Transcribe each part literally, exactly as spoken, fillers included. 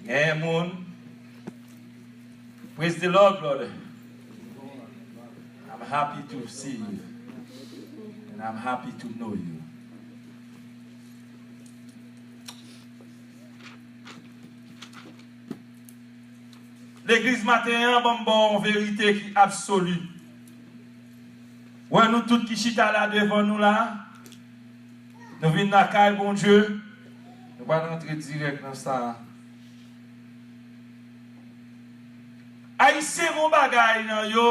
Gen moun, praise the Lord, brother. I'm happy to see you. And I'm happy to know you. Legliz maten an, ban m ba w yon verite ki absoli. Wè nou tout ki chita la devan nou la, nou vin lakay Bondye, nou pral rantre dirèk nan sa. Ayisyen gon bagay nan yo,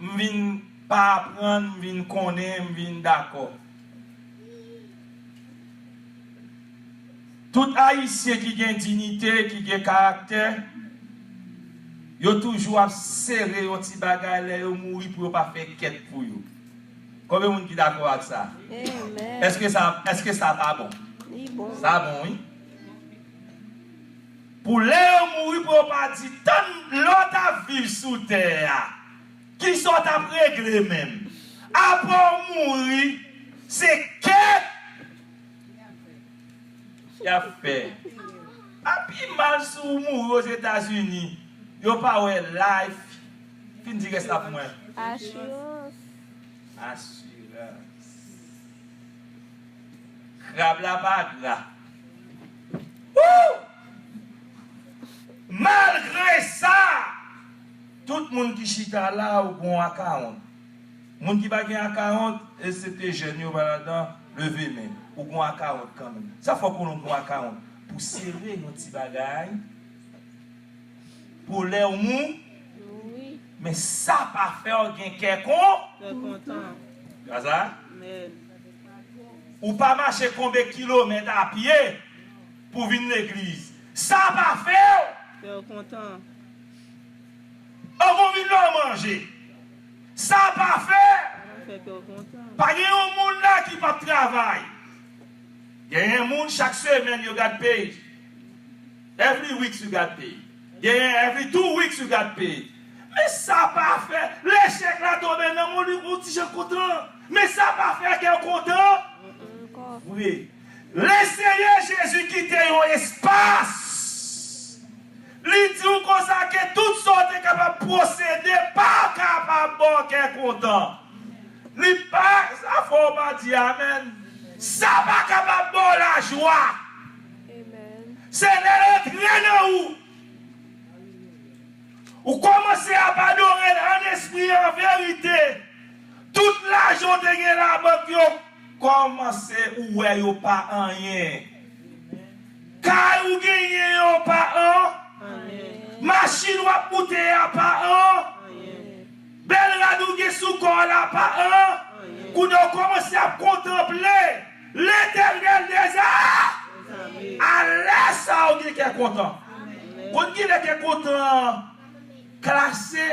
m vin pa aprann, m vin konnen, m vin dakò. Tout Ayisyen ki gen diyite, ki gen karaktè, yo toujou ap sere yon ti bagay lè yo mouri pou yo pa fè kèt pou yo. Konbyen moun ki dakò ak sa? Amen. Èske sa, èske sa pa bon? Li bon. Sa bon, wi. Pou lè yo mouri, pou yo pa di, tann lè w t ap viv sou tè a, kisa w t ap regle menm? Apre w mouri, se kèt y ap fè. A pi mal si w mouri Ozetazini, yo pa wè life. Fin di rès la pou mwen. Asirans. Asirans. Krab la pa gra. Woo! Malgre sa, tout moun ki chita la, ou gon akawont. Moun ki pa gen akawont, eksepte jèn yo pa ladan, leve men. Ou gon akawont kanmenm. Sa fè w konnen w gon akawont. Pou sere yon ti bagay, pou lè w mou, wi, men sa pa fè w gen kè kon. Kè kontan. Pa sa? Amen. Ou pa mache konbe kilomèt a pye pou vin legliz. Sa pa fè w. Kè w kontan. Anvan w vin la w manje. Sa pa fè. Sa pa fè kè w kontan. Pa gen yon moun la ki p ap travay. Genyen moun chak semèn yo gad pay. Every week you got paid. Genyen every two weeks you got paid. Men sa pa fè, lè chèk la tonbe nan men w, ou ti jan kontan. Men sa pa fè kè w kontan. Ankò. Vre. Lesenyè Jezi kite yon espas. Li di w konsa ke tout sa w te kapab posede pa kapab ba w kè kontan. Li pa, sa fò w pa di amèn. Sa pa kapab ba w lajwa. Amen. Se lè l antre nan ou. Ou kòmanse ap adore l an espri, an verite. Tout lajan w te gen labank yo kòmanse ou wè yo pa anyen. Kay ou genyen yo pa an. Amen. Machin w ap moute a pa an. Amen. Bèl rad ou gen sou kò w la pa an. Amen. Kounye a w kòmanse ap kontanple Letènèl dèzame. A lè sa a ou gen kè kontan. Amen. Konn ki lè kè kontan an klase?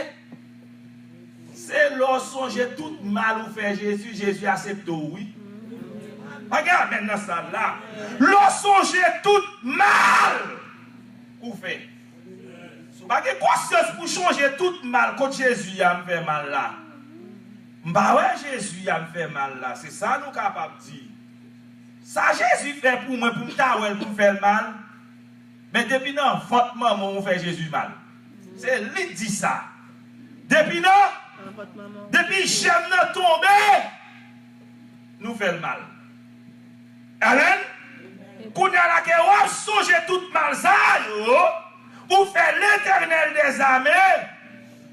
Se lè w sonje tout mal ou fè Jezi, Jezi aksepte w, wi. Pa gen amèn nan sal la. Lè w sonje tout mal ou fè. Si w pa gen konsyans pou sonje tout mal kot Jezi a m fè mal la. M pa wè Jezi a m fè mal la. Se sa nou kapab di. Sa Jezi fè pou mwen, pou m ta wè l, pou m fè l mal. Men depi nan vant manman w, ou fè Jezi mal. Se li k di sa. Depi nan, depi jèm nan tonbe, nou fè l mal. Amèn. Kounye a la ke w ap sonje tout mal sa yo, ou fè Letènèl dèzame.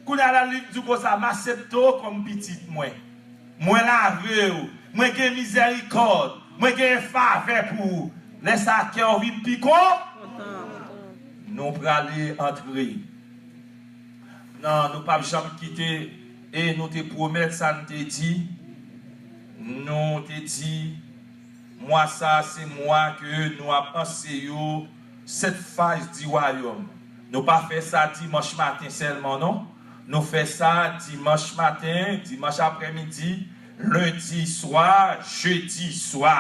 Kounye a la, li di w konsa, m aksepte w kòm pitit mwen. Mwen lave w. Mwen gen mizèrikòd. Mwen gen favè pou ou. Lè sa a, kè w vin pi kon. Kontan. Nou prale antre. Non, nou p ap janm kite. E nou te pwomèt sa n te di. Nou te di, mwa sa a, se mwa ke nou ap anseye yo sèt faz di wayòm. Nou pa fè sa dimanch maten sèlman, non. Nou fè sa dimanch maten, dimanch aprèmidi, lendi swa, jedi swa.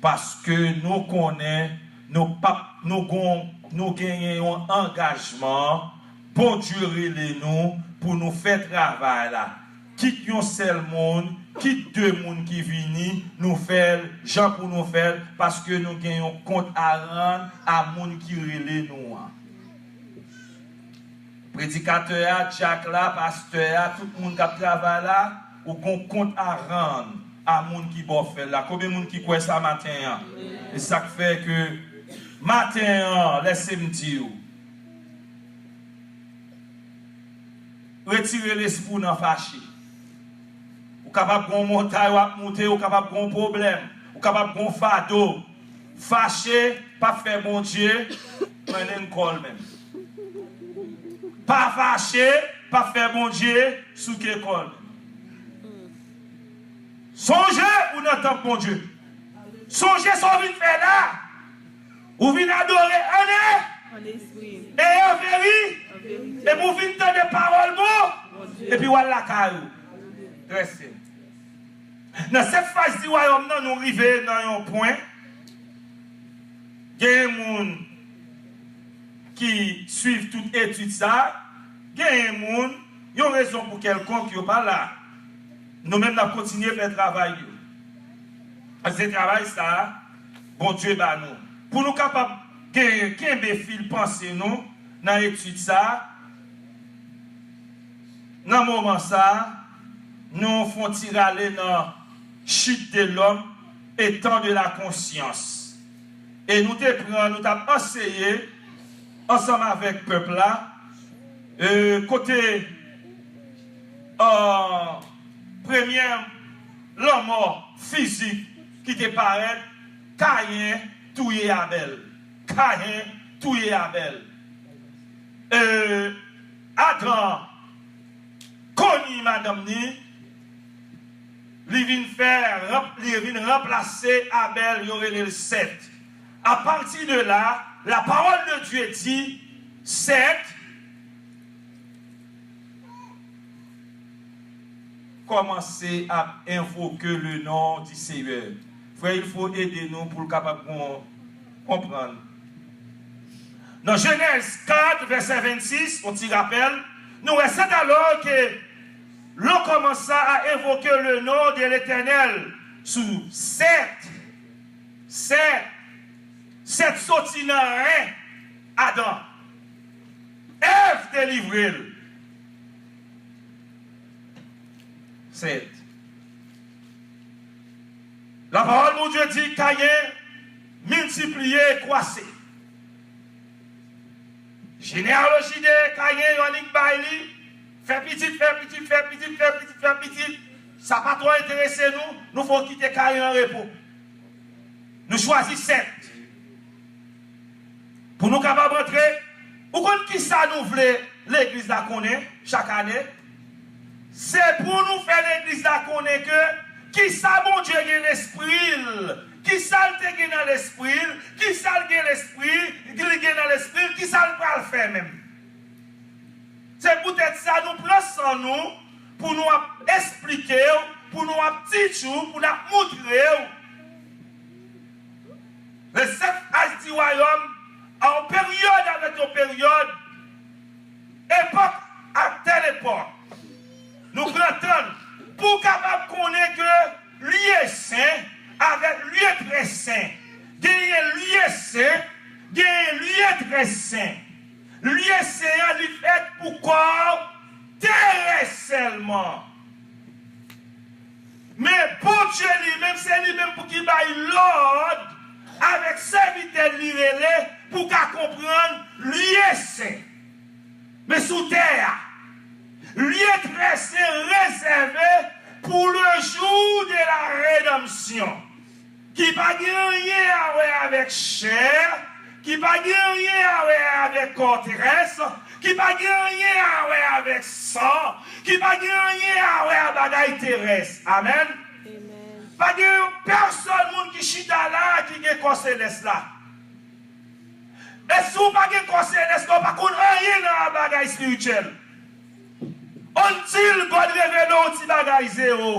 Paske nou konnen nou p ap, nou gon, nou genyen yon angajman. Bondye rele nou pou nou fè travay la. Kit yon sèl moun, Kit de moun ki vini, nou fè l jan pou nou fè l, paske nou gen yon kont a rann a moun ki rele nou an. Predikatè a, dyak la, pastè a, tout moun k ap travay la, ou gon kont a rann a moun ki ba w fè l la. Konbyen moun ki kwè sa maten an? E sa k fè ke maten an, lèse m di w, retire lespri w nan fache. Ou kapab gon montay w ap moute, ou kapab gon pwoblèm, ou kapab gon fado. Fache p ap fè Bondye mennen kò l menm. Pa fache p ap fè Bondye souke kò l menm. Sonje ou nan tanp Bondye. Sonje sa w vin fè la. Ou vin adore an e, an espri, e an veri, an verite, epi w vin tande pawòl bon, Bondye, epi w al lakay ou. Trè senp. Nan sèt faz di wayòm nan, nou rive nan yon pwen. Genyen moun ki swiv tout etid sa a, genyen moun, yon rezon pou kèlkonk, yo pa la. Nou menm, n ap kontinye fè travay yo. Se travay sa a Bondye ba nou. Pou nou kapab genyen, kenbe fil panse nou nan etid sa a, nan moman sa a, nou fè yon ti rale nan Chute de l'homme et temps de la conscience. E nou te pran, nou t ap anseye ansanm avèk pèp la, e, kote, e, premye lanmò fizik ki te parèt, Kayen touye Abèl. Kayen touye Abèl. E, Adan koni madanm ni, li vin fè, ranp-, li vin ranplase Abèl, yo rele l Sèt. A pati de la, la parole de Dieu dit, Sèt kòmanse ap envoke le non di Seyè. Frè, il faut ede nou pou l kapab kon-, konprann. Nan Jenèz kat, vèsè vennsis, yon ti rapèl, nou wè, c'est alors que l'on commença à invoquer le nom de l'Éternel sous Sèt. Sèt, Sèt soti nan ren Adan. Èv delivre l. Sèt. La parole Bondye di, Kayen miltipliye e kwase. Jeneyaloji de Kayen, yo annik bay li, fè pitit, fè pitit, fè pitit, fè pitit, fè pitit. Sa pa twò enterese nou, nou fè w kite Kayen an repo. Nou chwazi Sèt. Pou nou kapab antre, ou konn kisa nou vle legliz la konnen chak ane? Se pou nou fè legliz la konnen ke kisa Bondye gen lespri l, kisa l te gen nan lespri l, kisa l gen lespri, li gen nan lespri l, kisa l pral fè menm. Se poutèt sa nou pran san nou pou nou ap esplike w, pou nou ap titch ou, pou n ap moutre w. Le Sèt Faz di Wayòm, a yon peryòd avèk yon peryòd, epòk ak tèl epòk. Nou pran tan n pou w kapab konnen ke lye sen avèk lye trè sen. Genyen lye sen, genyen lye trè sen. Lye sen an, li fèt pou kò terès sèlman. Men Bondye li menm, se li menm pou ki bay lòd avèk sèvitè li rele pou ka konprann lye sen. Men sou tè a, lye trè sen rezève pour le jour de la rédemption, ki pa gen anyen a wè avèk chè, ki pa gen anyen a wè avèk kò terès, ki pa gen anyen a wè avèk san, ki pa gen anyen a wè a bagay terès. Amèn. Amen. Pa gen yon pèsòn moun ki chita la a ki gen kò selès la. E si w pa gen kò selès la, w pa konn anyen nan bagay espirityèl. Until God revele w ti bagay zewo.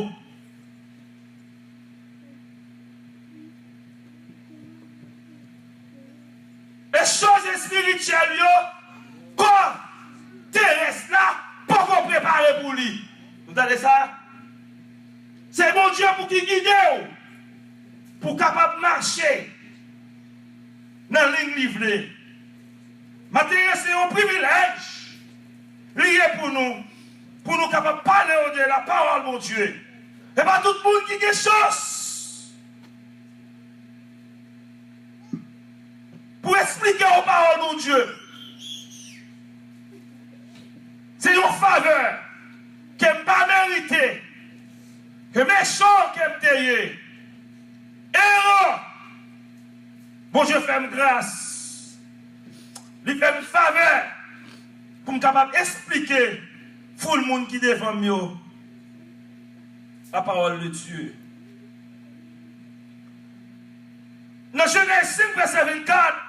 E choz espirityèl yo, kò terès la poko prepare pou li. Nou tande sa? Se Bondye pou ki gide w, pou w kapab mache nan liy li vle. Maten an, se yon privilèj li ye pou nou, pou nou kapab pale w de lapawòl Bondye. E pa tout moun ki gen chans pou eksplike w pawòl Bondye. Se yon favè ke m pa merite, ke mechan ke m te ye, eran. Bondye fè m gras, li fè m favè pou m kapab eksplike foul moun ki devan m yo la parole de Dieu. Nan Jenèz senk, vèsè vennkat,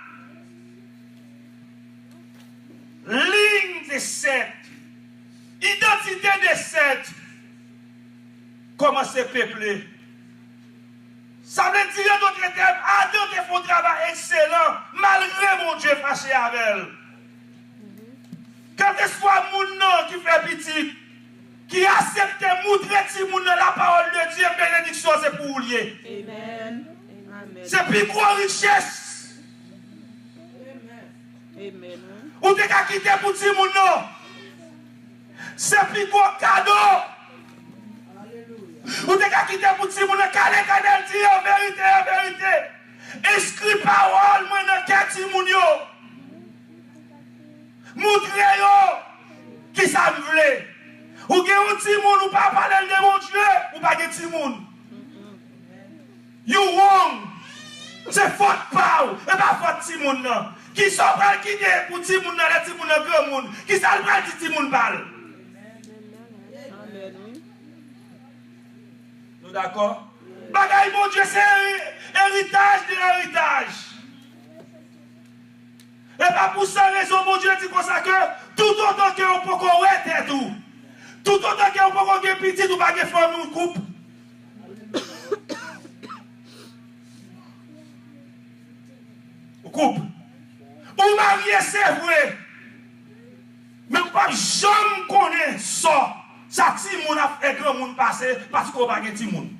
liy de Sèt, idantite de Sèt kòmanse peple. Sa vle di, an dòt tèm, Adan te fè yon travay ekselan, malgre Bondye fache avè l. Kèlkeswa moun nan ki fè pitit, ki aksepte moutre timoun nan lapawòl de Dye, benediksyon se pou ou l ye. Amen. Amen. Se pi gwo richès. Amen. Ou te ka kite pou timoun nan. Se pi gwo kado. Ou te ka kite pou timoun nan. Ka Letènèl di, an verite, an verite, enskri pawòl mwen nan kè timoun yo. Moutre yo kisa m vle. Ou gen yon timoun, ou pa pale l de Bondye, ou pa gen timoun. You wrong. Se fòt pa w, e pa fòt timoun nan. Kisa w pral kite pou timoun nan lè timoun nan granmoun? Kisa l pral di timoun pa l? Amen, wi. Nou dakò? Bagay Bondye se eri-, eritaj de eritaj. E pa pou sa rezon Bondye di konsa ke toutotan ke w poko wè tèt ou, toutotan ke w poko gen pitit, ou pa gen fanmi, ou koup. Ou koup. Ou marye, se vre. Men ou p ap janm konnen sò sa timoun ap fè granmoun pase paske w pa gen timoun.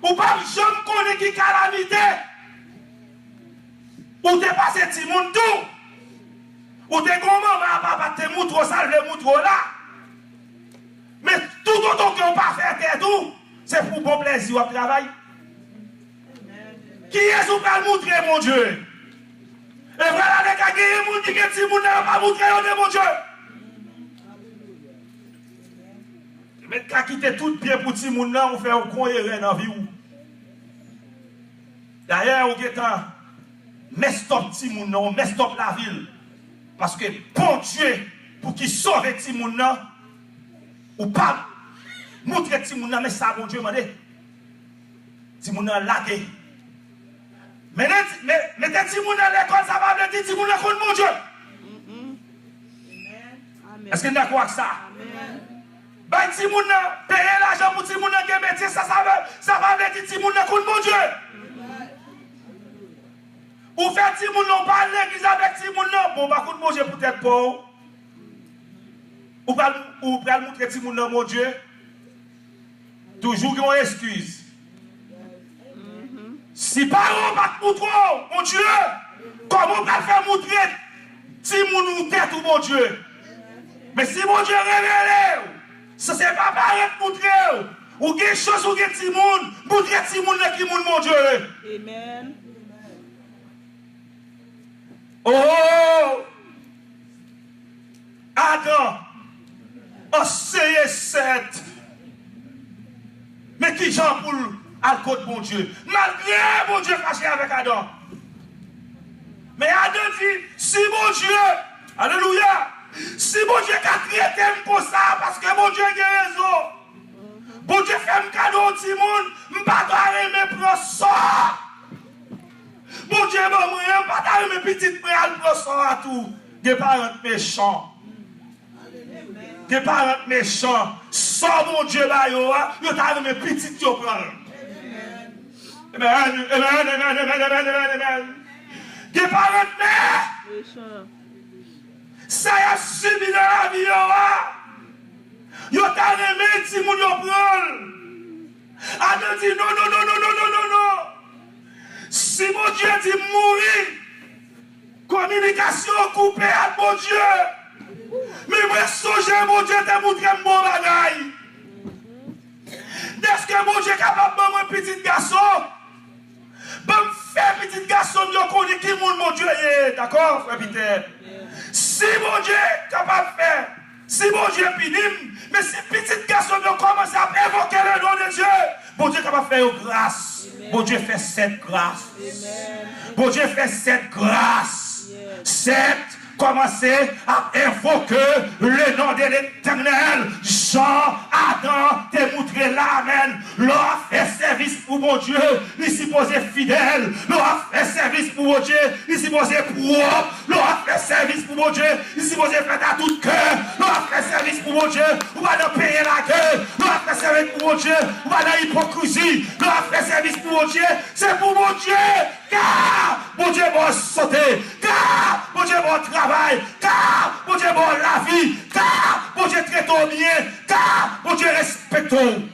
Ou p ap janm konnen ki kalamite ou te pase timoun tou. Ou te gen yon manman apa pa t te moutre w sa l vle moutre w la. Men toutotan ke w pa fè tèt ou, se pou bon plèzi w ap travay. Kiyès ou pral moutre Bondye? E vre la, lè ka genyen moun ki gen timoun nan, yo pa moutre yo de Bondye. Mèt ka kite tout byen pou timoun nan, ou fè yon gwo erè nan vi w. Dayè, ou gentan mess up timoun nan, ou mess up lavi l. Paske Bondye, pou ki sove timoun nan, ou pa moutre timoun nan, men sa Bondye mande. Timoun nan lage. Mennen, me-, mete timoun nan lekòl, sa pa vle di timoun nan konn Bondye. Èske n dakò ak sa? Bay timoun nan, peye lajan pou timoun nan gen metye, sa, sa vle, sa pa vle di timoun nan konn Bondye. Ou fè timoun nan, ou pa al legliz avèk timoun nan, bon, ou pa konn Bondye poutèt pa w. Ou pral, ou pral moutre timoun nan Bondye. Toujou gen yon eskiz. Si paran w pa t moutre w Bondye, kòman w pral fè moutre timoun ou tèt ou Bondye? Men si Bondye revele w, si se pa paran k moutre w, ou gen chans ou gen timoun, moutre timoun nan ki moun Bondye ye. Amen. Oh! Adan anseye Sèt men kijan pou l al kot Bondye. Malgre Bondye fache avèk Adan. Men Adan di, si Bondye, alelouya, si Bondye ka trete m konsa, paske Bondye gen rezon. Bondye fè m kado yon timoun, m pa ta renmen pran sò. Bondye ban mwen an, m pa ta renmen pitit mwen al pran sò a tou. Gen paran k mechan. Gen paran k mechan. Sò Bondye ba yo a, yo ta renmen pitit yo pran l. Amen, amen, amen, amen, amen, amen. Gen paran k mechan. Sa y ap sibi nan lavi yo a, Yo ta renmen timoun yo pran l. Adan di, "Non, non, non, non, non, non, non, non. Si Bondye di m mouri, kominikasyon an koupe ak Bondye." Men mwen sonje Bondye te moutre m bon bagay. Dèske Bondye kapab ban mwen pitit gason, ban m fè pitit gason m yo konnen ki moun Bondye ye. Dakò, frè Pitè? Si Bondye kapab fè, si Bondye pini m, men si pitit gason m yo kòmanse ap envoke le non de Dye, Bondye kapab fè yo gras. Bondye fè sèt gras. Bondye fè sèt gras. Sèt, kòmanse ap envoke le non de Letènèl, jan Adan te moutre l la. Amèn. Lè w ap fè sèvis pou Bondye, li sipoze fidèl. Lè w ap fè sèvis pou Bondye, li sipoze pwòp. Lè w ap fè sèvis pou Bondye, li sipoze fèt a tout kè. Lè w ap fè sèvis pou Bondye, ou pa nan peye lagè. Lè w ap fè sèvis pou Bondye, ou pa nan ipokrizi. Lè w ap fè sèvis pou Bondye, se pou Bondye. Ka Bondye ba w sante, ka Bondye ba w travay, ka Bondye ba w lavi, ka Bondye trete w byen, ka Bondye respekte w.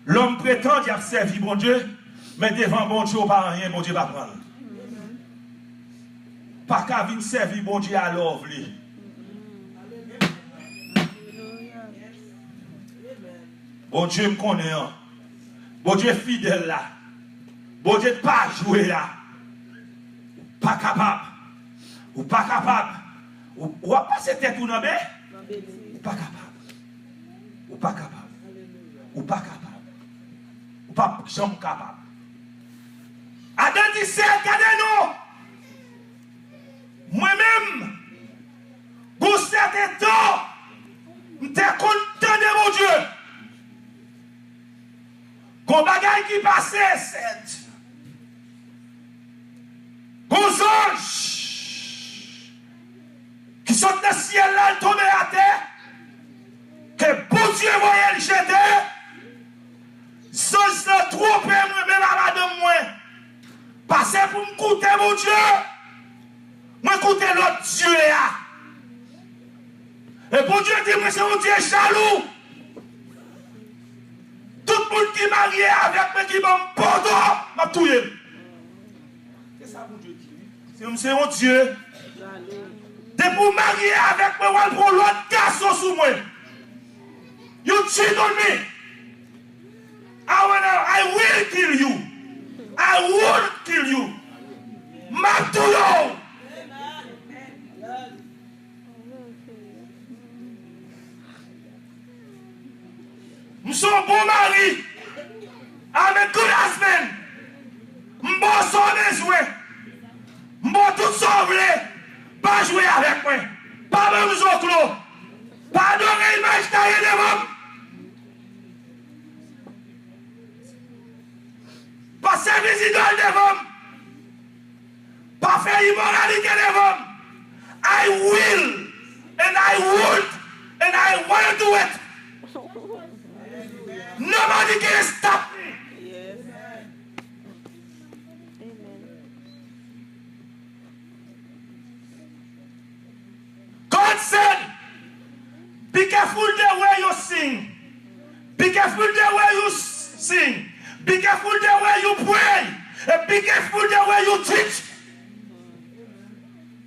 Lòm pretann y ap sèvi Bondye, men devan Bondye w pa anyen, Bondye pa pran l. Pa ka vin sèvi Bondye a lè w vle. Bondye m konnen an. Bondye fidèl la. Bondye pa jwe a. Pa kapab. Ou pa kapab. Ou, w ap pase tèt ou nan be? Ou pa kapab. Ou pa kapab. Ou pa kapab. Ou p ap janm kapab. Adan di, Seyè, gade non. Mwen menm, gon sèten tan, m te konn tande Bondye. Gon bagay ki pase, sèt. Gon zanj ki sot nan syèl la, l tonbe atè, ke Bondye voye l jete. Zanj lan twonpe mwen menm a madanm mwen. Pase pou m koute Bondye, mwen koute lòt dye a. E Bondye di mwen se yon Dye jalou. Tout moun ki marye avèk mwen ki ban m pòdò, m ap touye l. Se sa Bondye di, wi. Se, se yon Dye. Depi w marye avèk mwen, w al pran lòt gason sou mwen. You cheat on me. I wanna, I will kill you. I will kill you. M ap touye w. M se yon bon mari. I'm a good husband. M ba w sa w bezwen. M ba w tout sa w vle. Pa jwe avèk mwen. Pa ban m zoklo. Pa adore imaj taye devan m. Pa sèvi zidòl devan m. Pa fè imoralite devan m. I will, and I would, and I wanna do it. Nobody can stop me. God said, "Be careful the way you sing. Be careful the way you s- sing. Be careful the way you pray. And be careful the way you teach.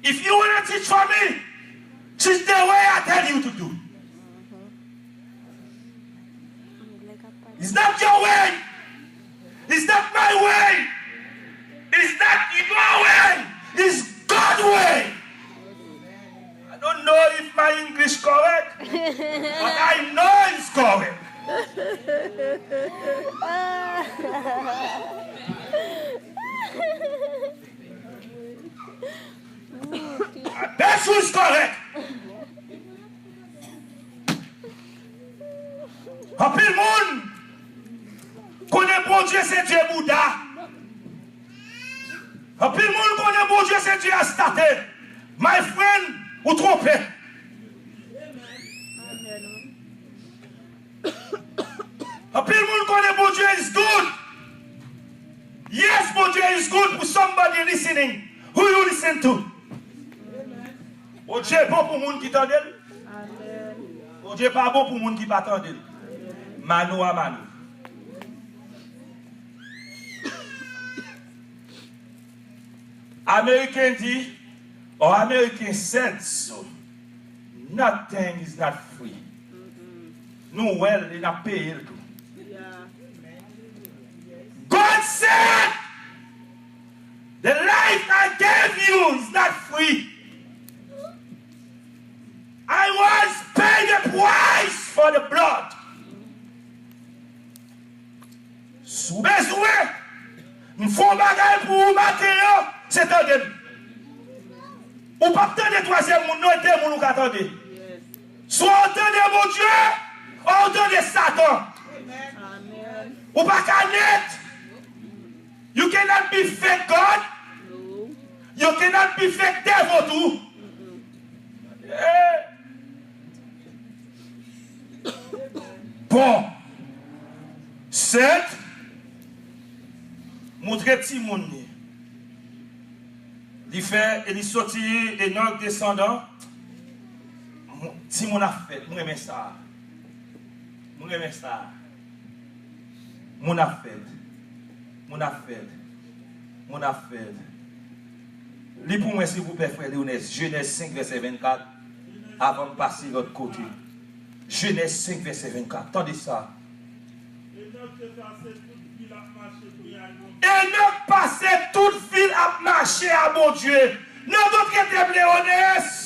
If you want to teach for me, teach the way I tell you to do." It's not your way. It's not my way. It's not your way. It's God way. I don't know if my English correct, but I know it's correct. I bet you it's correct. Anpil moun konnen Bondye se Dye bouda. Anpil moun konnen Bondye se Dye estate. My friend, ou twonpe. Anpil moun konnen Bondye is good. Yes, Bondye is good pou somebody listening. Who Do you listen to? Bondye bon pou moun ki tande l. Bondye pa bon pou moun ki pa tande l. Mano a mano. Ameriken di, or American said so, nothing is not free. Nou wè l e n ap peye l tou. God said, the life I gave you is not free. I was pay the price for the blood. Si w bezwen m fè yon bagay pou ou maten an, se tande m. Ou p ap tande twazyèm moun non, e de moun ou ka tande. Swa w tande Bondye, ou tande Satan. Ou pa ka net. You cannot be fake God. You cannot be fake devil too. Eh. Bon. Sèt. Montre timoun li. Li fè, e li soti Enòk desandan. Mo- Timoun ap fèt. Mwen renmen sa. Mwen renmen sa. Moun ap fèt. Moun ap fèt. Moun ap fèt. Li pou mwen, silvouplè, frè Leonès. Jenèz senk, vèsè vennkat. Avan m pase lòt kote. Jenèz senk, vèsè vennkat. Tande sa. Enòk te pase tout vi l ap mache prè a Bondye. Enòk pase tout vi l ap mache a Bondye. Nan dòt tèm, Leonès.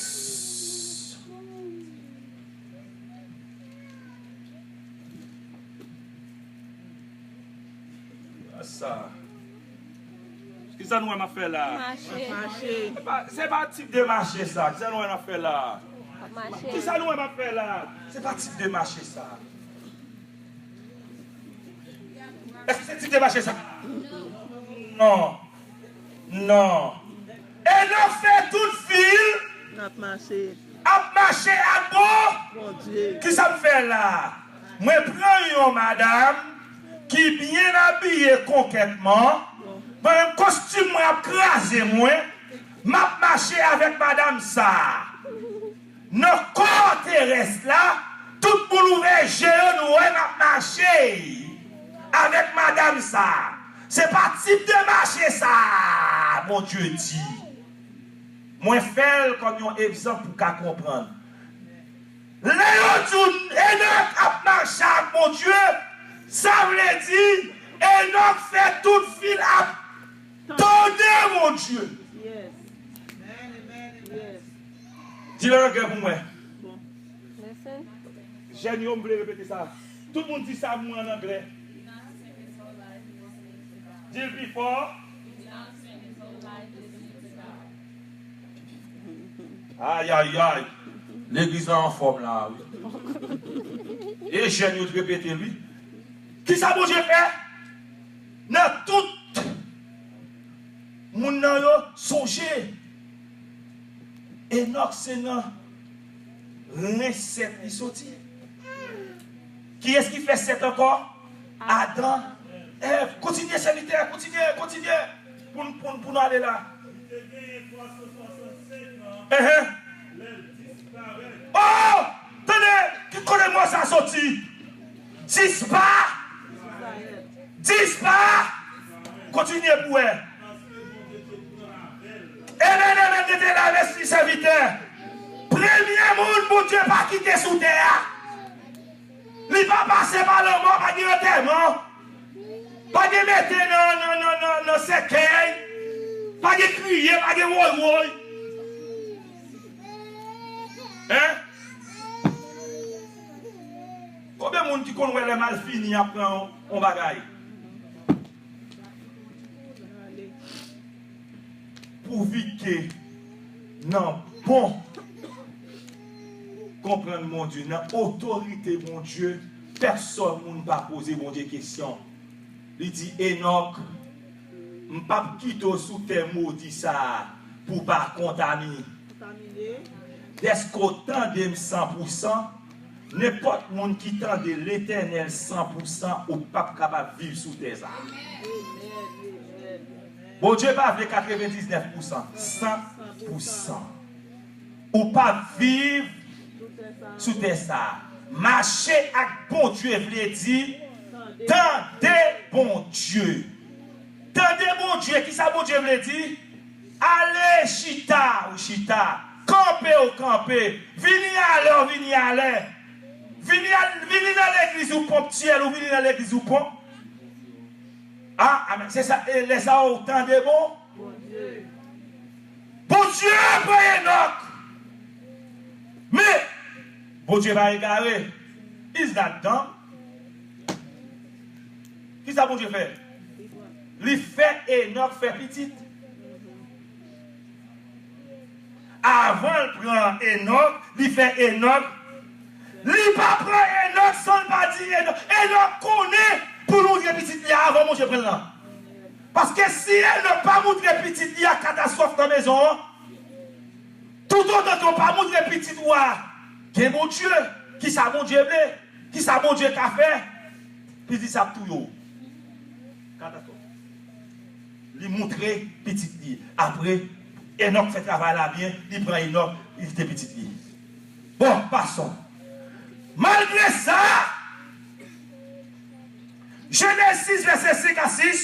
Sa. Kisa nou wè m ap fè la? Mache. Mache. Se pa, se pa tip de mache sa. Kisa nou wè m ap fè la? Mache. Kisa nou wè m ap fè la? Se pa tip de mache sa. Èske se tip de mache sa? Non. Non. Enòk fè tout vi l N ap mache. ap mache ak bon. Bondye. Kisa m fè la? Mwen pran yon madanm ki byen abiye konkrètman. Mwen menm kostim mwen ap kraze mwen. M ap mache avèk madanm sa. Nan kò terès la, tout moun ouvè je yo, nou wè m ap mache avèk madanm sa. Se pa tip de mache sa, Bondye di. Mwen fè l kòm yon egzanp pou w ka konprann. Lè yo di w Enòk ap mache ak Bondye, sa vle di Enòk fè tout vi l ap tande Bondye. Yes. Yes. Di l an anglè pou mwen. Bon. Listen. Jèn yo, m vle repete sa. Tout moun di sa pou mwen an anglè. Di l pi fò. Ayayay. Legliz la anfòm la, wi. E jèn yo t repete l, wi. Kisa Bondye fè? Nan tout moun nan yo sonje. Enòk se nan ren Sèt li soti. Kiyès ki fè Sèt ankò? Adan. Èv. Kontinye, sèvitè, kontinye, kontinye. Pou n, pou n, pou n ale la. Li te genyen twa san swasannsenk an Enhen. lè l disparèt. Oh! Tande! Ki kote mo sa soti? Dispa! Dispa! Kontinye pou wè. Ebyen, ebyen, rete la, mèsi sèvitè. Premye moun Bondye pa kite sou tè a. Li pa pase pa lanmò, pa gen antèman. Pa gen mete nan, nan, nan, nan, nan sèkèy. Pa gen kriye, pa gen woy woy. Hein? Konbyen moun ki konn wè lè malfini ap pran yon, yon bagay? Pouvi ke nan bon konprann Bondye, nan otorite Bondye, pèsòn moun pa poze Bondye kesyon. Li di, Enòk, m p ap kite w sou tè modi sa a pou w pa kontami. Dèske w tande m san pou san, nenpòt moun ki tande Letènèl san pou san, ou p ap kapab viv sou tè sa a. Bondye pa vle katrevendiznèf pousan, san pousan. Ou p ap viv sou tè sa a. Mache ak Bondye vle di tande Bondye. Tande Bondye, kisa Bondye vle di? Ale chita, ou chita. Kanpe, ou kanpe. Vini alè, ou vini alè. Vini, al, vini nan legliz, ou ponptyèl, ou vini nan legliz, ou ponp. Ah, amèn. Se sa, e lè sa ou tande bon? Bondye pran Enòk. Men, Bondye pa egare. Is that dumb? Kisa Bondye fè? Li fè Enòk fè pitit. Avan l pran Enòk, li fè Enòk. Li pa pran Enòk san l pa di Enòk. Enòk konnen pou l montre pitit li a avan Bondye pran l lan. Paske si Enòk pa montre pitit li a katastwòf nan mezon an, toutotan ke w pa montre pitit ou a gen Bondye, kisa Bondye vle, kisa Bondye ka fè, pitit sa ap touye w. Katastwòf. Li montre pitit li. Apre, Enòk fè travay la byen, li pran Enòk, li kite pitit li. Bon, passons. Malgre sa, Jenèz sis, vèsè senk a sis,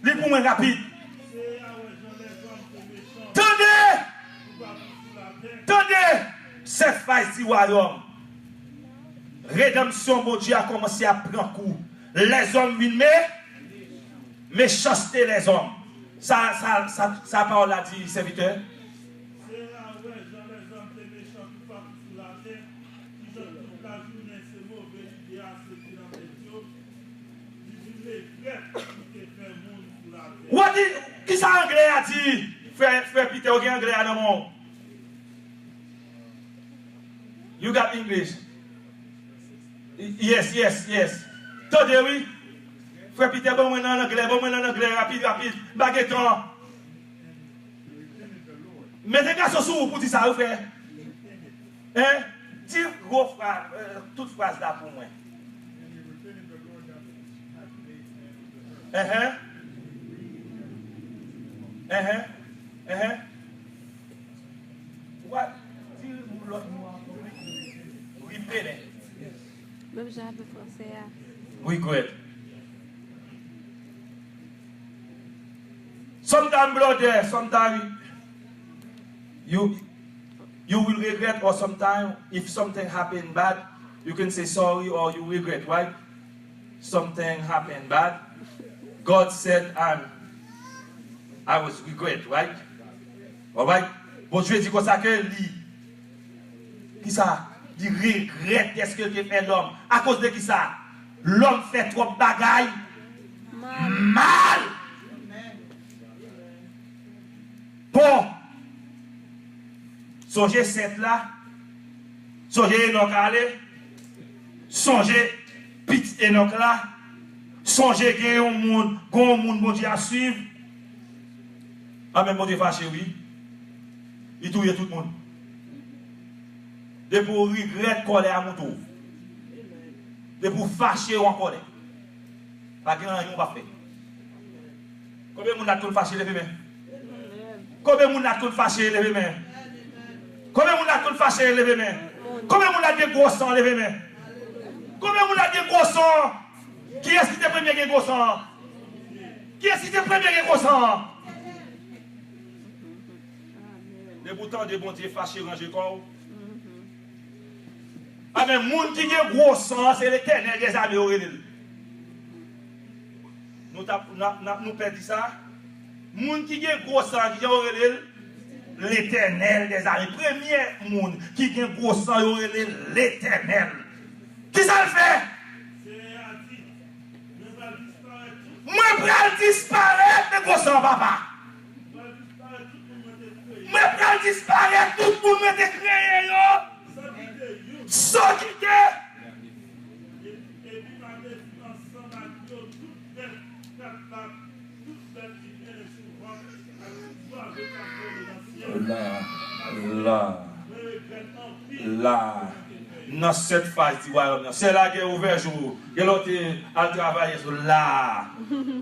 li pou mwen rapid. Tande! Tande! Sèf faz di wayòm. Redanmsyon Bondye a kòmanse ap pran kou. Lèzòm vin me, mechanste lèzòm. Sa, sa, sa, sa pawòl la di, sèvitè? Se a wè jan lèzòm te mechan toupatou sou latè, kijan tout lajounen se move lide a soti nan tèt yo, li vin regrèt li te fè moun sou latè. Ou di, kisa anglè a di? Frè, frè Pitè, ou gen anglè a nan men w? You got English? Yes, yes, yes. Tande wi. Frè Pitè, ban mwen nan anglè, ban mwen nan anglè, rapid, rapid. M pa gen tan. Mete gason sou ou pou di sa, wi, frè. Hein? Di gwo fraz, euh, tout fraz la pou mwen. Enhen. Enhen. Enhen. What? Di lòt mo a ankò, wi. Repeat it. Menm jan avèk fransè a. Regret. Sometimes, brother, sometimes you, you will regret, or sometimes if something happen bad, you can say sorry or you regret, right? Something happen bad. God said, I'm, I was regret, right? Alright? Bondye di konsa ke li, kisa? Li regrèt dèske l te fè lòm. Akoz de kisa? Lòm fè twòp bagay mal. Bon, sonje Sèt la, sonje Enòk ale, sonje pitit Enòk la, sonje gen yon moun, gen yon moun Bondye ap swiv. Anben, Bondye fache, wi. Li touye tout moun. Depi w regrèt, kòlè a moute w. Depi w fache, w an kòlè. Pa gen anyen w p ap fè. Konbyen moun la k konn fache, leve men? Konbyen moun la k konn fache, leve men? Konbyen moun la k konn fache, leve men? Konbyen moun la k gen gwo san, leve men? Konbyen moun la k gen gwo san? Kiyès ki te premye gen gwo san an? Kiyès ki te premye gen gwo san an? Depi w tande Bondye fache, ranje kò w. Amèn. Moun ki gen gwo san an, se Letènèl dèzame yo rele l. Nou t ap, n ap, n ap, nou pèdi sa. Moun ki gen gwo san an, kijan yo rele l? Letènèl dèzame. Premye moun ki gen gwo san, yo rele l Letènèl. Kisa l fè? Mwen pral disparèt nan gwo san, papa. Mwen pral disparèt, tout moun mwen te kreye yo. San kite. La, la, la. Nan sèt faz di wayòm nan. Sè Lagè, ouvè je w. Gen lè w te al travay, la.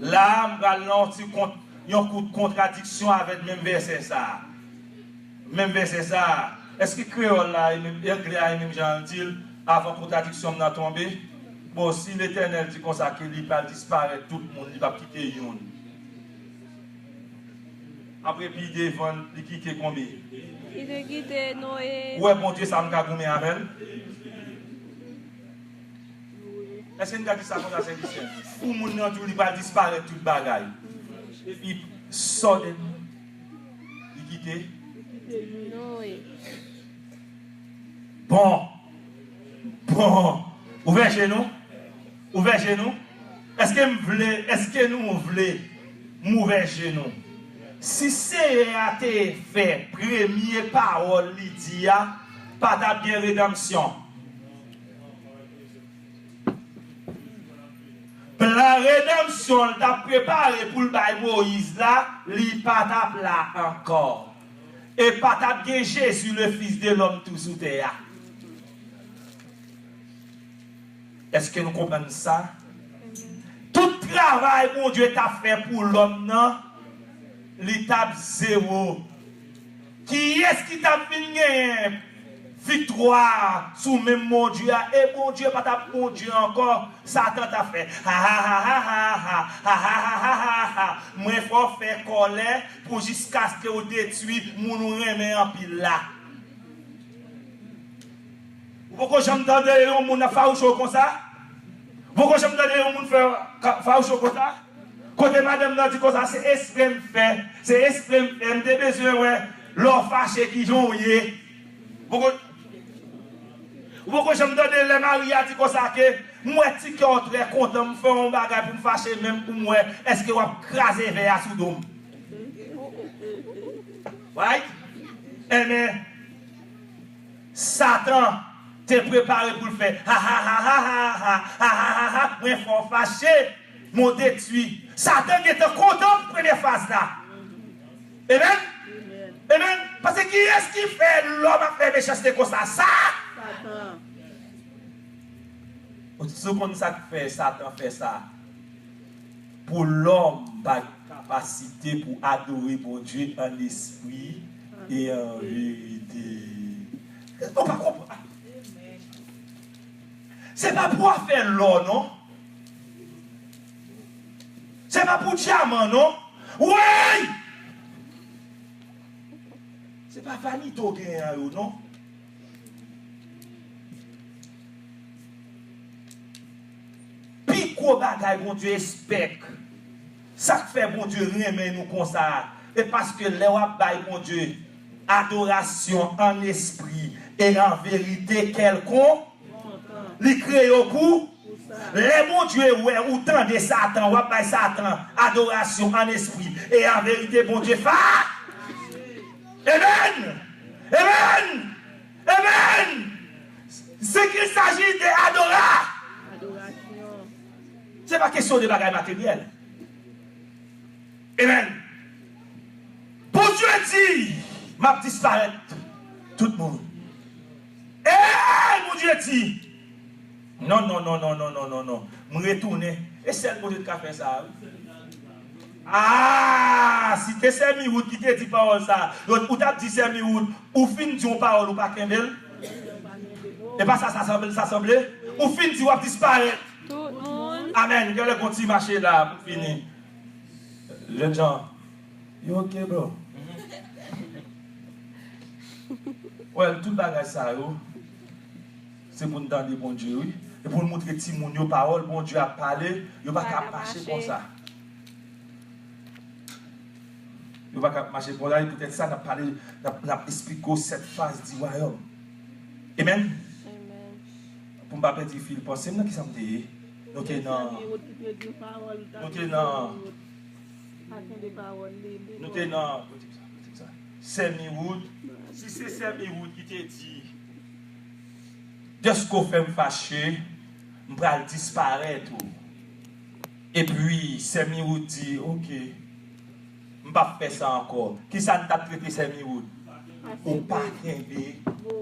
La, m pral nan yon ti kont, yon kout kontradiksyon avèk menm vèsè sa a. Menm vèsè sa a. Èske kreyòl la, e menm, anglè a, e menm jan l di l, avan kontradiksyon m nan tonbe? Bon, si Letènèl di konsa ke li pral disparèt tout moun, li p ap kite youn. Apre pi devan, li kite konbyen? Li te kite Noye. Ou wè Bondye sa m ka goumen avè l? Èske n ka di sa konsa, sèvitè? Pou moun nan di w li pral disparèt tout bagay. Epi, sudden, li kite? Noye. Bon. Bon. Ouvè je nou. Ouvè je nou. Èske m vle, èske nou vle m ouvè je nou? Si Seyè a te fè premye pawòl li di a, pa t ap gen redanmsyon. Plan redanmsyon l t ap prepare pou l bay Moyiz la, li pa t ap la ankò. E pa t ap gen Jezi, le Fils de l'Homme, tou sou tè a. Èske nou konprann sa? Tout travay Bondye t ap fè pou lòm nan, li t ap zewo. Kiyès ki t ap vin genyen viktwa sou menm Bondye a? E Bondye pa t ap Bondye ankò. Satan t ap fè ha ha ha ha ha ha ha ha ha ha ha. Mwen fè w fè kòlè pou jiskaske w detwi moun ou renmen anpil la. Ou poko janm tande yon moun ap fawouche w konsa? Ou poko janm tande yon moun fè ka- fawouche w konsa? Kote madanm nan di konsa, se espre m fè, se espre m fè, m te bezwen wè lè w fache kijan w ye. Ou poko, ou poko janm tande lè mari a di konsa ke m wè ti kè w trè kontan, m fè yon bagay pou m fache menm pou m wè èske w ap kraze vè a sou do m. Right? Amen. Satan te prepare pou l fè ha ha ha ha ha ha ha ha ha ha, mwen fè w fache, mwen detwi. Satan gentan kontan pou premye faz la. Amen? Amen? Paske kiyès ki fè lòm ap fè mechanste konsa? Sa! Satan. Si w konn sa k fè Satan fè sa, pou lòm pa gen kapasite pou adore Bondye an espri e an verite. Nou pa konprann. Se pa pou afè lò, non. Se pa pou dyaman, non. Woy! Se pa vanite w genyen an yo, non. Pi gwo bagay Bondye espèk, sa k fè Bondye renmen nou konsa a, e paske lè w ap bay Bondye adorasyon an espri e an verite kèlkonk, li kreye w pou. Lè Bondye wè ou tande Satan, w ap bay Satan adorasyon an espri e an verite, Bondye fa. Amen! Amen! Amen! Ce qu'il s'agit de adora. Se pa kesyon de bagay materyèl. Amen. Bondye di, m ap disparèt tout moun. Ey, Bondye di, non, non, non, non. M retounen. E sèl Bondye ki ka fè sa, wi. Ah, si te sè Miwood ki te di pawòl sa, ou t ap di sè Miwood, ou fin di yon pawòl, ou pa kenbe l? E pa sa, sa sanble, sa sanble? Ou fin di w ap disparèt. Tout moun. Amèn. Gen lè gon ti mache la pou fini. Jènjan, you okay, bro? Well, tout bagay sa yo, se pou n tande Bondye, wi. E pou n montre timoun yo pawòl Bondye ap pale, yo pa ka mache konsa. Yo pa ka mache konsa, e poutèt sa, n ap pale, n ap, n ap esplike w sèt faz di wayòm. Amen? Amen. Pou m pa pèdi fil panse m nan, kisa m te ye? Nou te nan, nou te nan, nou te nan, sè Miwood, si se sè Miwood ki te di, dèske w fè m fache, m pral disparèt ou. Epi, sè Miwood di, oke, m p ap fè sa ankò. Kisa n t ap trete sè Miwood? Ou pa kenbe mo.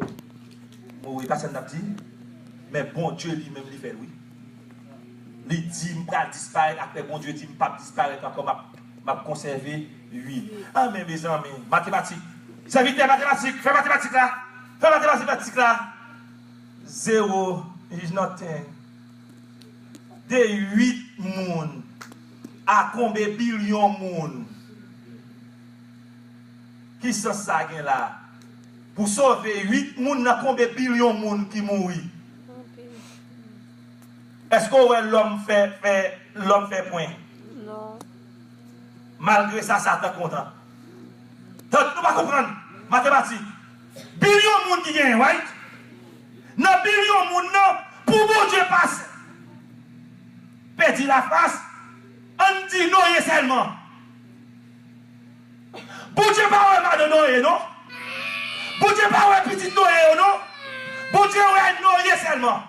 Wi, pa sa n t ap di? Men Bondye li menm li fè l, wi. Li di, "M pral disparèt," apre Bondye di, "M p ap disparèt ankò, m ap, m ap konsève uit." Anben, mezanmi, matematik. Sèvitè matematik, fè matematik la. Fè matematik la. Zero is nothing. De uit moun a konbe bilyon moun. Ki sans sa gen la? Pou sove uit moun nan konbe bilyon moun ki mouri? Èske w wè lòm fè, fè, lòm fè pwen? Non. Malgre sa, Satan kontan. Tank nou pa konprann matematik. Bilyon moun ki genyen, right? Nan bilyon moun nan, pou Bondye pase, pèdi lafas, ann di Noye sèlman. Bondye pa wè madan Noye, non. Bondye pa wè pitit Noye yo, non. Bondye wè Noye sèlman.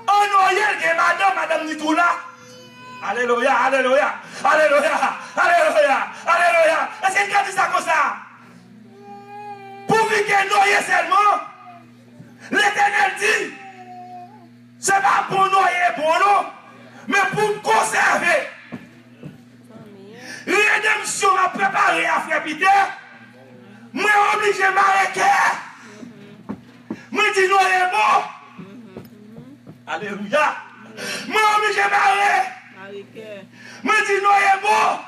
An Noye, l gen madanm, madanm ni tou la. Alelouya, alelouya, alelouya, alelouya, alelouya. Èske n ka di sa konsa? Pouvi ke Noye sèlman, Letènèl di, se pa bon Noye bon non, men pou m konsève redanmsyon m ap prepare a, frè Pitè, mwen oblije mare kè. Mwen di Noye bon. Alelouya. Mwen oblije mare. Mwen di Noye bon.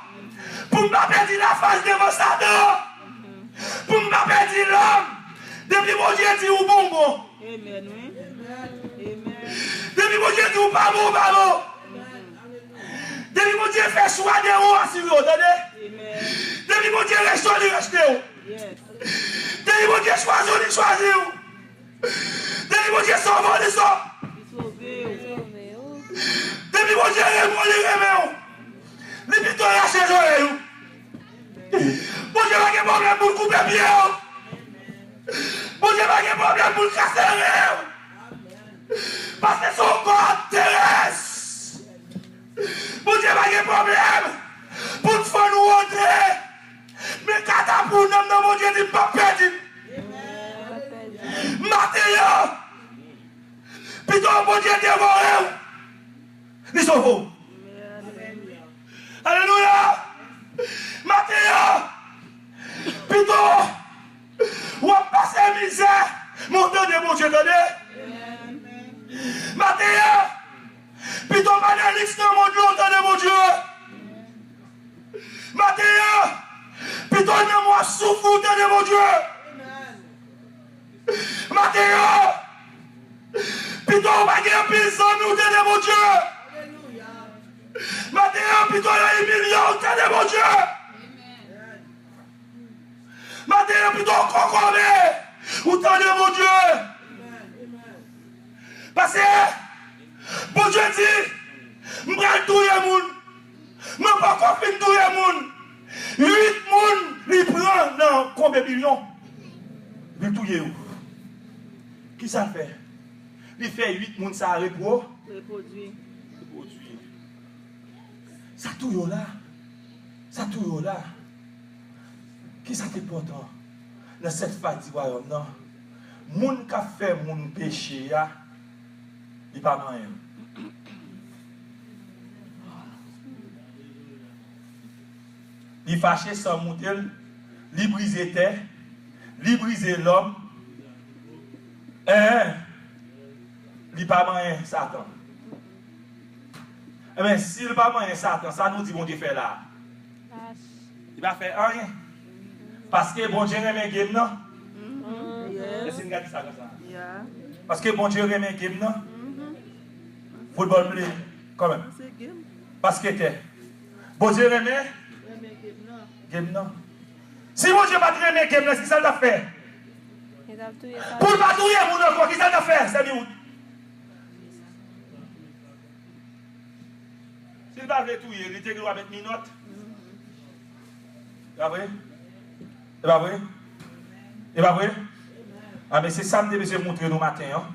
Pou m pa pèdi lafas devan Satan. Pou m pa pèdi lòm. Depi Bondye di ou bon, ou bon. Amen, wi. Amen. Depi Bondye di ou pa bon, ou pa bon. Depi Bondye fè chwa de ou, asire w, tande. Amen. Depi Bondye rejte w, li rejte w. Yes. Depi Bondye chwazi w, li chwazi w. Depi Bondye sove w, li sove w. Li sove w. Depi Bondye renmen w, li renmen w. Li pito rache zòrèy ou. Bondye pa gen pwoblèm pou l koupe pye w. Bondye pa gen pwoblèm pou l kase ren w. Paske se yon kò terès. Bondye pa gen pwoblèm pou l fann ou antre. Men katapou nanm nan, Bondye di, "M p ap pèdi." Maten an, pito Bondye devore w, li sove w. Alelouya! Maten an, pito w ap pase mizè, men w tande Bondye, tande. Maten an, pito w pa nan liks nan mond lan, w tande Bondye. Maten an, pito w nan mwa soufri, w tande Bondye. Maten an, pito w pa gen anpil zanmi, w tande Bondye. Maten an, pito yo imilye w, w tande Bondye. Maten an, pito w kokobe, w tande Bondye. Paske Bondye di, "M pral touye moun." Mwen poko fin touye moun. Uit moun li pran nan konbe bilyon. Li touye yo. Kisa l fè? Li fè uit moun sa a repwo-, repwodui. Repwodui. Sa touye w la. Sa touye w la. Kisa k enpòtan nan sèt faz di wayòm nan? Moun k ap fè moun peche a, li pa manyen l. Li fache, san moute l, li brize tè, li brize lòm. Enhen, li pa manyen Satan. Enben, si l pa manyen Satan, sa nou di Bondye fè la a? Li pa fè anyen. Paske Bondye renmen game nan. Èske n ka di sa konsa? Paske Bondye renmen game nan. Foutbòl play, kanmenm. Basketè. Bondye renmen game nan. Si Bondye pa t renmen game nan, kisa l t ap fè? Pou l pa touye moun ankò, kisa l t ap fè? Sèvi wout. Si l pa vle touye, li te gen dwa met minòt. E pa vre? E pa vre? E pa vre? Anben, se sa m te bezwen montre nou maten an.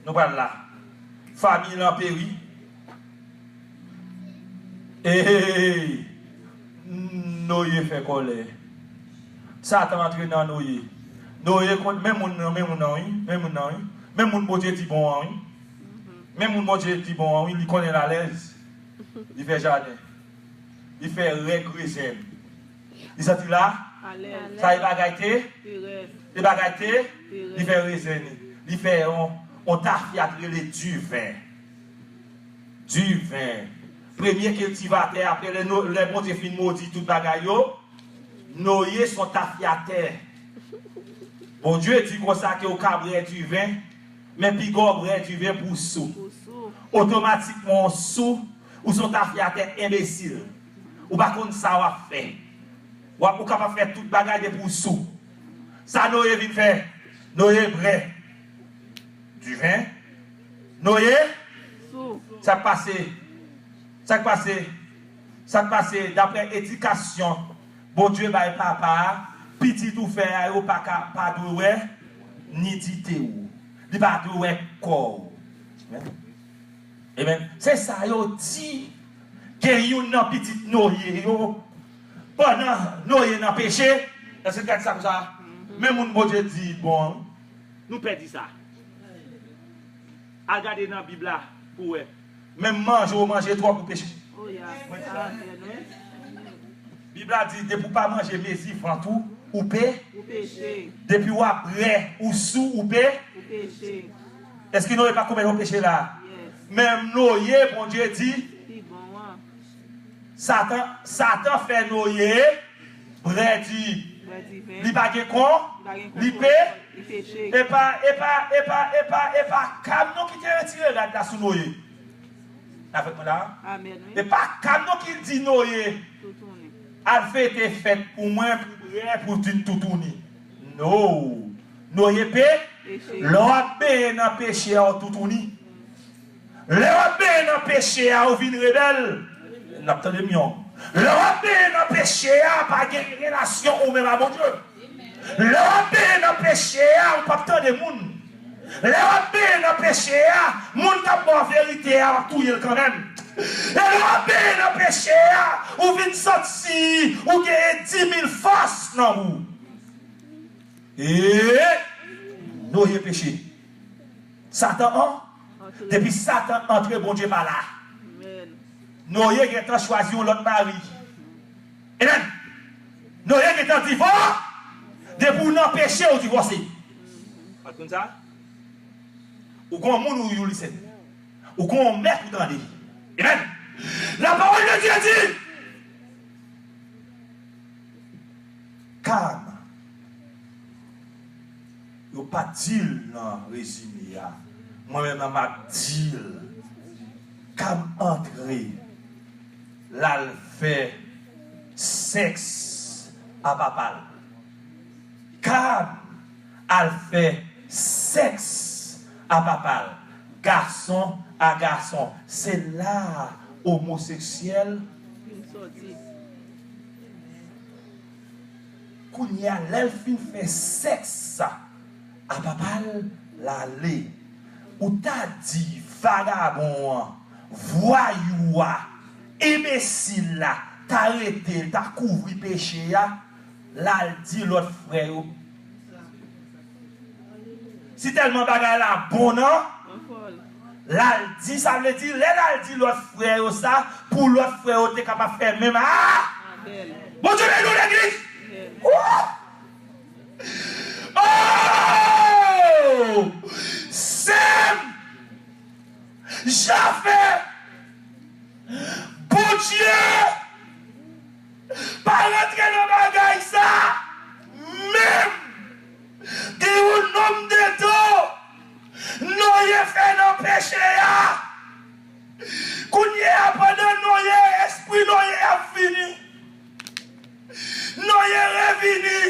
Nou pral la. Fanmi l an peri. Ey! Noye fè kòlè. Satan antre nan Noye. Noye konn, men moun nan, men moun nan, wi. Men moun nan, wi. Men moun Bondye di bon an, wi. Men moun Bondye di bon an, wi, li konnen l alèz. Li fè jaden. Li fè règ rezen. Li santi l a? Alèz. Sa e bagay te? Li rèd. E bagay te? Li rèd. Li fè rezen li. Li fè yon, yon tafya k rele diven. Diven. Premye kiltivatè, apre lè, No- lè Bondye fin modi tout bagay yo, Noye s on tafyatè. Bondye di konsa ke ou ka bwè diven, men piga w bwè diven pou w sou. Pou w sou. Otomatikman w sou, ou s on tafyatè enbesil. Ou pa konn sa w ap fè. W ap, ou kapab fè tout bagay depi w sou. Sa Noye vin fè? Noye bwè diven. Noye? Sou. Sa k pase? Sa k pase? Sa k pase? Daprè edikasyon Bondye bay papa a, pitit ou fè a yo pa ka, pa dwe wè nidite w. Li pa dwe wè kò w. Amen. Amen. Se sa yo di. Gen youn nan pitit Noye yo, pandan Noye nan peche, èske gad sa konsa? Men moun Bondye di bon an, nou pèdi sa. Al gade nan Bib la pou wè. Menm manje w manje twòp ou peche. Oh, ya. Mwen di sa. Amen, wi. Bib la di, depi w pa manje mezi vant ou, ou pe. Ou peche. Depi w ap bwè, ou sou, ou pe. Ou peche. Èske Noye pa komèt yon peche la? Yes. Menm Noye, Bondye di, pi bon an. Satan, Satan fè Noye bwè di, bwè diven. Li pa gen kon, li pa gen li kontwòl, pe, li peche. Epa, epa, epa, epa, epa, kam nou ki te retire rad la sou Noye. Avèk mwen la? Amen, wi. Epa kam nou ki di Noye, toutouni, al fete fèt pou mwen, pou bwè, pou di n toutouni. No. Noye pe, peche. Lè w ap benyen nan peche a, w toutouni. Lè w ap benyen nan peche a, ou vin rebèl. N ap tande m yon. Lè w ap benyen nan peche a, pa gen relasyon ou menm a Bondye. Lè w ap benyen nan peche a, ou p ap tande moun. Lè w ap benyen nan peche a, moun k ap ba w verite a, w ap touye l kanmenm. E lè w ap benyen nan peche a, ou vin santi ou genyen dimil fòs nan ou. E Noye peche. Satan an, depi Satan antre, Bondye pa la. Amen. Noye gentan chwazi yon lòt mari. Amen. Noye gentan divò-, depi w nan peche, ou divòse. Ou pa konn sa? Ou gon moun ou youlise. Ou gon mèt ou tande. Amen. La parole de Dieu dit, Kam. Yo pa di l nan rezime a. Mwen menm m ap di l. Kam antre, l al fè sèks a papa l. Kam al fè sèks a papa l. Gason a gason. Se la omoseksyèl vin sòti. Kounye a, lè l fin fè sèks a papa l, l ale. Ou ta di vagabon an, vwayou a, enbesil la, ta rete, l ta kouvri peche a, l al di lòt frè yo. Si tèlman bagay la bon nan, l al di, sa vle di, lè l al di lòt frè yo sa, pou lòt frè yo te kapab fè menm a. Bondye beni w, legliz! Woo! Oh! Sè m! Jafè! Bondye pa rantre nan bagay sa menm. Gen yon nonm de tan Noye fè nan peche a. Kounye a, pandan Noye, espri Noye ap vini. Noye revini.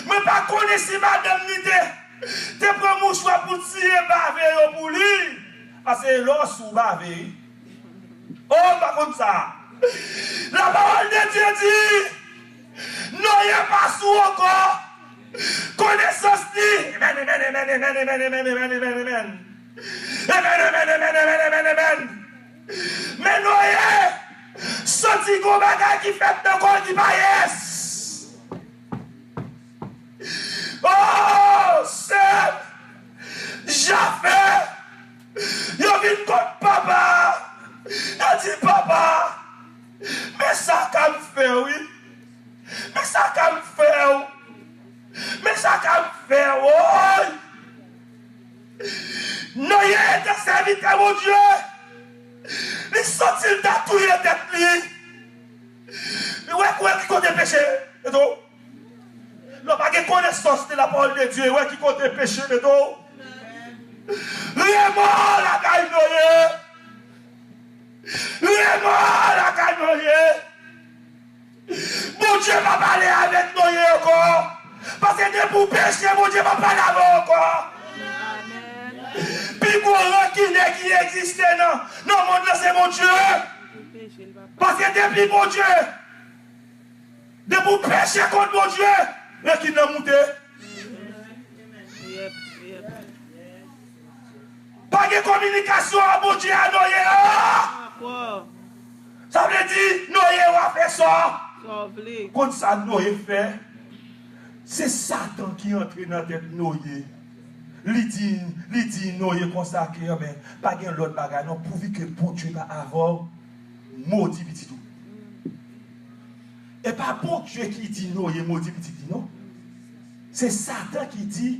Mwen pa konnen si madanm li te, te pran mouchwa pou l siye bave yo pou li. Paske lè w sou bave, wi. Oh, m pa konn sa. La parole de Dieu dit, Noye pa sou ankò. Konesans li. Amen, amen, amen. Amen, amen, amen, amen, amen, amen. Amen, amen, amen, amen, amen, amen. Men Noye santi gon bagay ki fèt nan kò l ki pa yes. Oh, sè m, Sèvitè Bondye, li santi l ta touye tèt li. Li wè, wè ki kote peche, eto. Lè w pa gen konesans de la pawòl de Dye, wè ki kote peche mete w. Remò lakay Noye. Remò lakay Noye. Bondye pa pale avèk Noye ankò. Paske depi w peche, Bondye pa pale avè w ankò. Pi gwo rankinè ki egziste nan, nan mond lan, se Bondye. Paske depi Bondye, depi w peche kont Bondye, rankin nan moute. Pa gen kominikasyon ant Bondye a Noye a. Sa vle di, Noye, w a fè sa. Konn sa Noye fè? Se Satan ki antre nan tèt Noye. Li di, li di Noye konsa ke, anben, pa gen lòt bagay non, pouvi ke Bondye pa avè w, modi pitit ou. E pa Bondye ki di Noye modi pitit li non. Se Satan ki di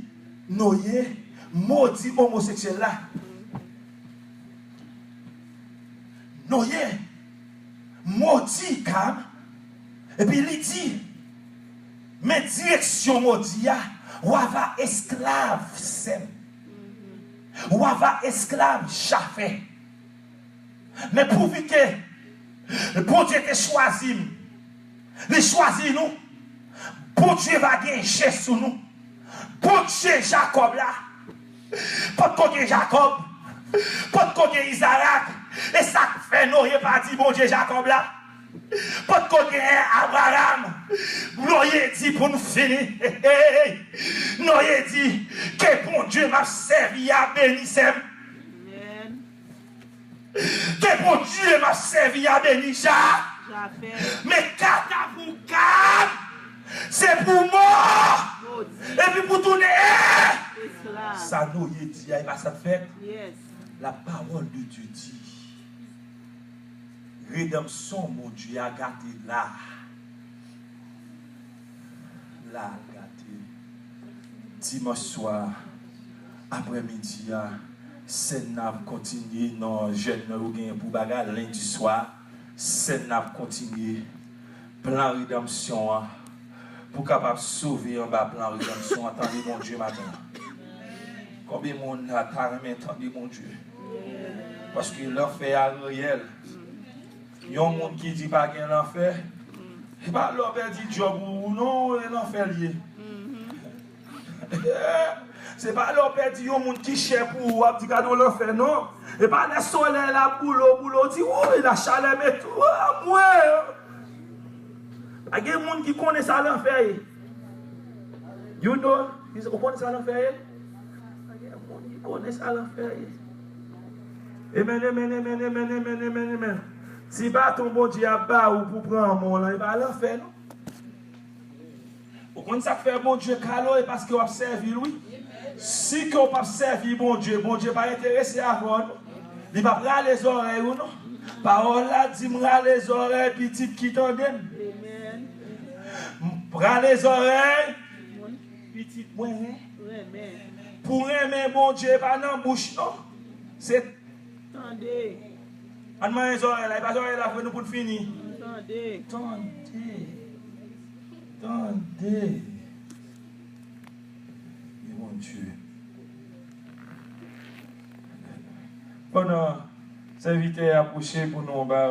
Noye modi omoseksyèl la. Noye modi Kam, epi li di, men direksyon modi a, w a va esklav sè m. W a va esklav Jafè. Men pouvi ke Bondye te chwazi m, li chwazi nou, Bondye va gen je sou nou. Bondye Jakòb la, potko gen Jakòb, potko gen Izarak. E sa k fè Noye pa di Bondye Jakòb la, potko gen Abraram. Noye di pou n fini. Noye di, ke Bondye m ap sèvi a beni sè m. Ke Bondye m ap sèvi a beni Jafè. Men katavoukat, se pou mò. Epi pou tounen. Sa Noye di a, e pa sa k fèt? La parole de Dieu dit, redanmsyon Bondye a gate la. La gate. Dimanch swa, aprèmidi a, sèn nan ap kontinye nan jèn nan yo genyen pou bagay. Lendi swa, sèn nan ap kontinye. Plan redanmsyon an, pou kapab sove anba plan redanmsyon an, tande Bondye maten an. Konbyen moun la ta renmen tande Bondye? Paske lanfè a reyèl. Yon moun ki di pa gen lanfè, se pa lè w pèdi djòb ou non, e lanfè l ye. Se pa lè w pèdi yon moun ki chè pou ou, w ap di gade yon lanfè non. E pa lè solèy la boule w, boule w, w di, wouy, lachalè mete w, mwen. Pa gen moun ki konnen sa lanfè ye. You know, ou konnen sa lanfè ye? Pa gen moun ki konnen sa lanfè ye. Amen, amen, amen, amen, amen, amen, amen. Ti baton Bondye ap ba ou pou pran men w lan, e pa lanfè non. Ou konn sa k fè Bondye kale w? E paske w ap sèvi l, wi. Si ke w p ap sèvi Bondye, Bondye pa enterese avè w non. Li p ap rale zòrèy ou non. Pawòl la di m rale zòrèy pitit ki tande m. M rale zòrèy pitit mwen renmen. Pou renmen Bondye, e pa nan bouch non. Se tande. Ann manyen zòrèy la, e pa zòrèy la vre nou pou n fini. Tande. Tande. Tande. E Bondye. Pandan sèvitè a pwoche pou nou ba,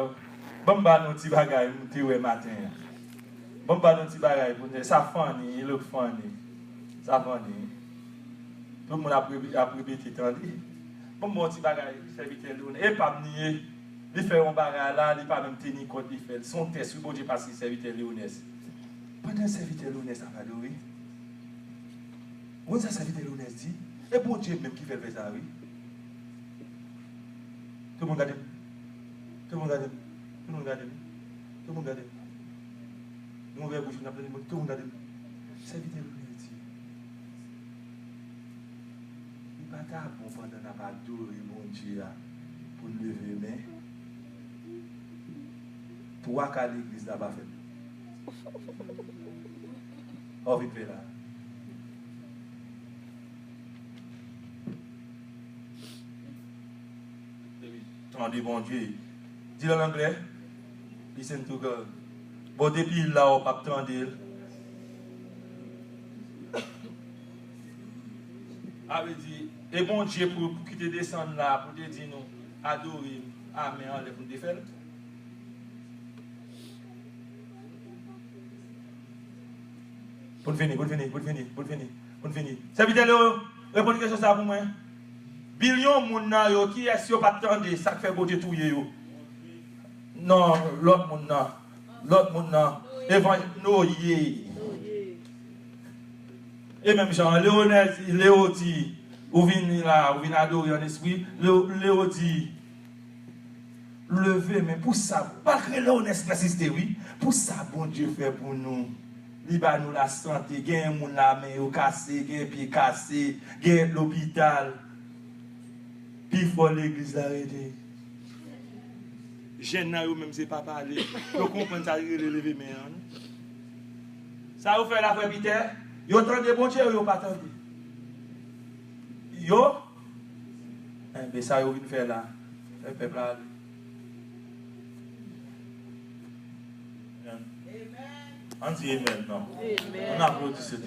ban m ba nou ti bagay m te wè maten an. Ban m ba nou ti bagay pou nou, sa funny, it look funny. Sa funny. Tout moun ap repi-, ap repete, tande. Ban m ba w ti bagay, sèvitè Leonel. E pa m li ye. Li fè yon bagay la, li pa menm teni kont li fè l. Se yon tès, wi, Bondye pase sèvitè Leonel. Pandan sèvitè Leonel ap adore, ou konn sa sèvitè Leonel di? E Bondye menm ki fè l fè sa, wi. Tout moun gade m. Tout moun gade m. Tout moun gade m. Tout moun gade m. Nou ouvè bouch nou, n ap tande moun, tout moun gade m. Sèvitè Leonel di, li pa ta bon pandan n ap adore Bondye a pou n leve men? Twa ka legliz la pa fèt. Ò, vin fè la. Tande Bondye. Di l an anglè. Listen to God. Bon, depi la, w p ap tande l. A vle di, e Bondye pou, pou ki te desann la, pou te di nou, adore m, amen, anlè pou n te fè l. Pou n fini, pou n fini, pou n fini, pou n fini, pou n fini. Sèvitè Leo, reponn kesyon sa pou mwen. Bilyon moun nan yo, kiyès yo pa t tande sa k fè Bondye touye yo? Non, lòt moun nan. Lòt moun nan. Evanj-, Noye. E menm jan, Leonès, Leo di, ou vini la, ou vin adore an espri. Leo, Leo di, leve men pou sa, malgre Leonès pèsiste, wi, pou sa Bondye fè pou nou. Li ba nou lasante, gen moun la men yo kase, gen pye kase, gen lopital. Pi fò legliz la rete. Jèn nan yo menm se pa pale. Yo konprann sa li rele leve men an. Sa yo fè la, frè Pitè, yo tande Bondye ou yo pa tande? Yo? Enben, sa yo vin fè la, fè pèp la ale. Amen. Ann di amen, non? Ann aplodi Senyè.